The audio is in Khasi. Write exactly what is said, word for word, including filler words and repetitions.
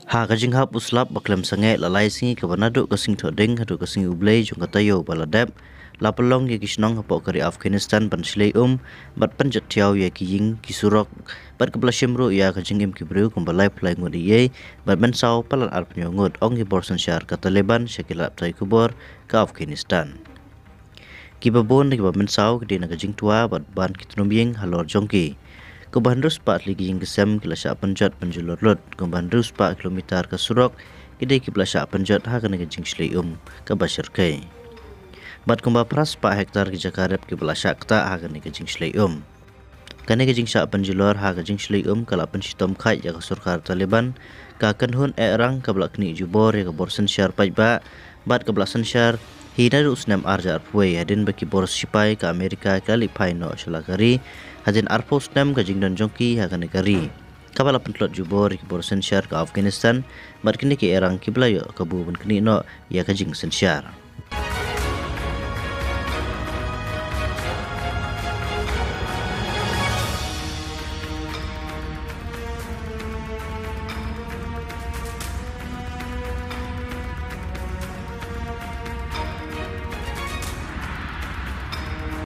Ha ka jinghap u slap ba khlem sangeh la lai sngi kaba naduh ka Sngi Thohding haduh ka Sngi U Blei jong ka taïew ba la dep, la pynlong ïa ki shnong hapoh ka ri Afghanistan ban shlei um bad pynjot thiaw ïa ki ïing ki surok, bad kaba la shim ruh ïa ka jingim ki briew kumba laiphew lai ngut eiei bad mynsaw palat arphew hynñiew ngut, ong ki bor synshar ka Taliban sha ki lad pathai khubor ka Afghanistan. Kiba bun na kiba mynsaw ki dei na ka jingtwa bad ban ki tnum ïing halor jong ki. Kumba hynriew spah tylli ki ïing ki sem ki la shah pynjot pynjulor lut, kumba hynriew spah kilometer ka surok ki dei kiba la shah pynjot ha kane ka jingshlei um kaba shyrkhei. Bad kumba phra spah hektar ki jaka rep kiba la shah ktah ha kane ka jingshlei um. Kane ka jingshah pynjulor ha ka jingshlei um ka la pynshitom kheit ïa ka sorkar Taliban, ka kynhun eh rang kaba la knieh jubor ïa ka bor synshar paidbah, bad kaba la synshar hi naduh u snem ar hajar arphew wei, hadien ba ki bor sipai ka Amerika ki la leit phai noh sha la ka ri hadien arphew snem ka jingdon jong ki ha kane ka ri, kaba la pyntlot jubor ïa ki bor synshar ka Afghanistan, bad kine ki eh rang kiba la ïoh kabu ban knieh noh ïa ka jingsynshar.